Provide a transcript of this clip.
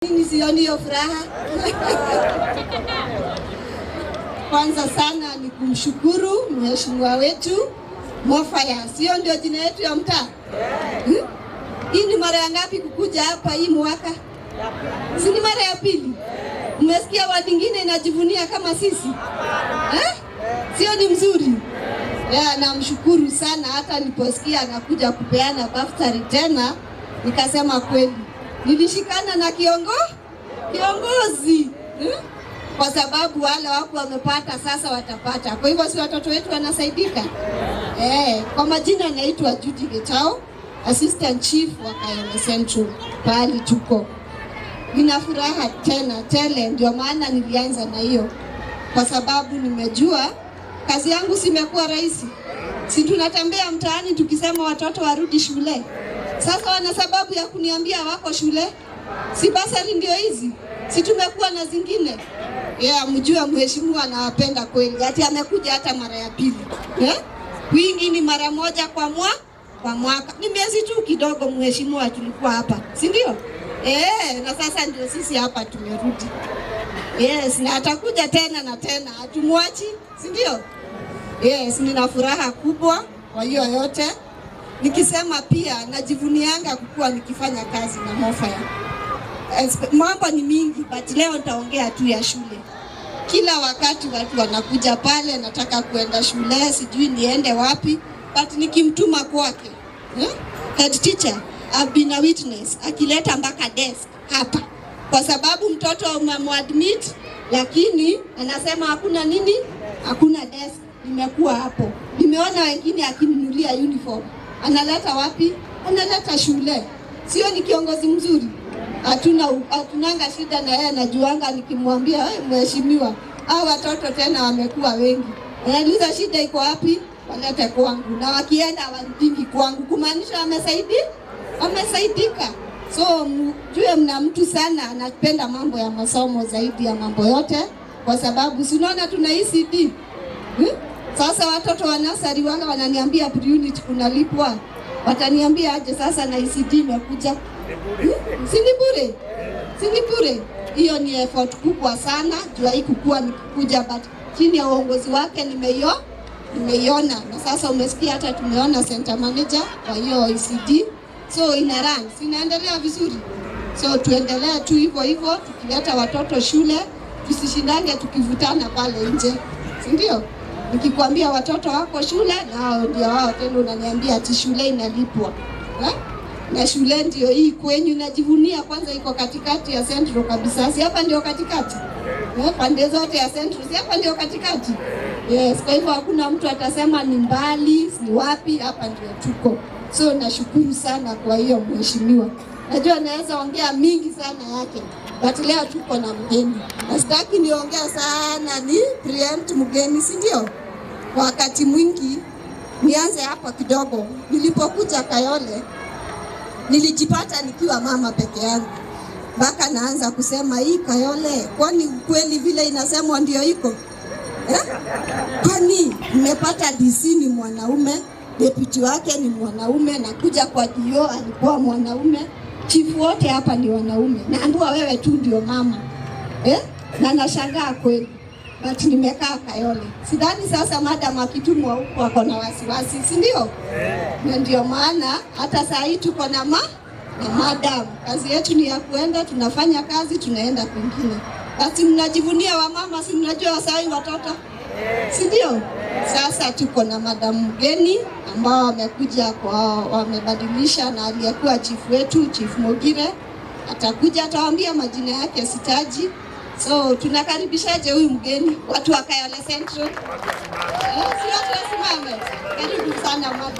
Nini sioni hiyo furaha? Kwanza sana ni kumshukuru mheshimiwa wetu Mofaya, sio ndio jina yetu ya mtaa? Hmm? Hii ni mara ya ngapi kukuja hapa hii mwaka? Si ni mara ya pili? Mmesikia wadi ingine inajivunia kama sisi eh? Sio ni mzuri? Yeah, namshukuru sana. Hata niliposikia anakuja kupeana bursary tena, nikasema kweli nilishikana na kiongozi Kwa sababu wale wako wamepata sasa watapata. Kwa hivyo si watoto wetu wanasaidika eh? Kwa majina naitwa Judy Getao, Assistant Chief wa Kayole Central pahali tuko. Nina furaha tena tele, ndio maana nilianza na hiyo, kwa sababu nimejua kazi yangu simekuwa rahisi. Si tunatembea mtaani tukisema watoto warudi shule. Sasa wana sababu ya kuniambia wako shule? Si bursary ndio hizi? Si tumekuwa na zingine? Yeah, mjue mheshimiwa anawapenda kweli. Ati amekuja hata mara ya pili. Yeah? Wingi ni mara moja kwa mwaka. Ni miezi tu kidogo mheshimiwa tulikuwa hapa. Si ndio? Na sasa ndio sisi hapa tumerudi. Yes, na atakuja tena na tena. Hatumwachi, si ndio? Yes, nina furaha kubwa kwa hiyo yote. Nikisema pia najivunianga kukuwa nikifanya kazi na Mofaya. Mambo ni mingi but leo nitaongea tu ya shule. Kila wakati watu wanakuja pale, nataka kuenda shule, sijui niende wapi, but nikimtuma kwake, Head teacher, I've been a witness, akileta mpaka desk hapa, kwa sababu mtoto umemwadmit, lakini anasema hakuna nini, hakuna desk. Nimekuwa hapo, nimeona wengine akinunulia uniform, analeta wapi? Analeta shule. Sio ni kiongozi mzuri? Hatunanga shida na yeye, anajuanga nikimwambia hey, mheshimiwa, hao watoto tena wamekuwa wengi, anauliza shida iko wapi? Walete kwangu, na wakienda warudingi kwangu, kumaanisha wamesaidika. So mjue mna mtu sana anapenda mambo ya masomo zaidi ya mambo yote, kwa sababu si unaona tuna ECD Sasa watoto wa nursery wale wananiambia pre-unit kunalipwa, wataniambia aje sasa na ECD imekuja? Si ni bure? Si ni bure? Hiyo ni effort kubwa sana, juu haikukuwa nikikuja, but chini ya uongozi wake nimeiona, na sasa umesikia hata tumeona center manager kwa hiyo ECD, so ina run, si inaendelea vizuri. So tuendelee tu hivyo hivyo, tukileta watoto shule, tusishindange tukivutana pale nje, si ndio? Nikikwambia watoto wako shule, nao ndio wao tena unaniambia ati shule inalipwa eh? Na shule ndio hii kwenyu, najivunia kwanza, iko katikati ya Central kabisa, si hapa ndio katikati pande zote ya Central, si hapa ndio katikati? Yes, kwa hivyo hakuna mtu atasema ni mbali, ni wapi, hapa ndio tuko. So nashukuru sana kwa hiyo mheshimiwa. Najua naweza ongea mingi sana yake, but leo tuko na mgeni. Na sitaki niongea sana, ni preempt mgeni, si ndio? Wakati mwingi nianze hapa kidogo. Nilipokuja Kayole nilijipata nikiwa mama peke yangu, mpaka naanza kusema hii Kayole, kwani kweli vile inasemwa ndio iko eh? Kwani nimepata DC ni mwanaume, deputy wake ni mwanaume, na kuja kwa DO alikuwa mwanaume, chifu wote hapa ni wanaume, naambiwa wewe tu ndio mama eh? Na nashangaa kweli, but nimekaa Kayole. Sidhani sasa madam akitumwa huku ako na wasiwasi, si ndio? Na ndio maana hata saa hii tuko na na madam. Kazi yetu ni ya kuenda, tunafanya kazi, tunaenda kwingine. Basi mnajivunia wamama, si mnajua saa hii watoto, si ndio? Sasa tuko na madam mgeni ambao wamekuja kwa, wamebadilisha na aliyekuwa chief wetu Chief Mogire atakuja, atawaambia majina yake sitaji. So tunakaribishaje huyu mgeni, watu wa Kayole Central? Si watu wasimame. Karibu sana madam.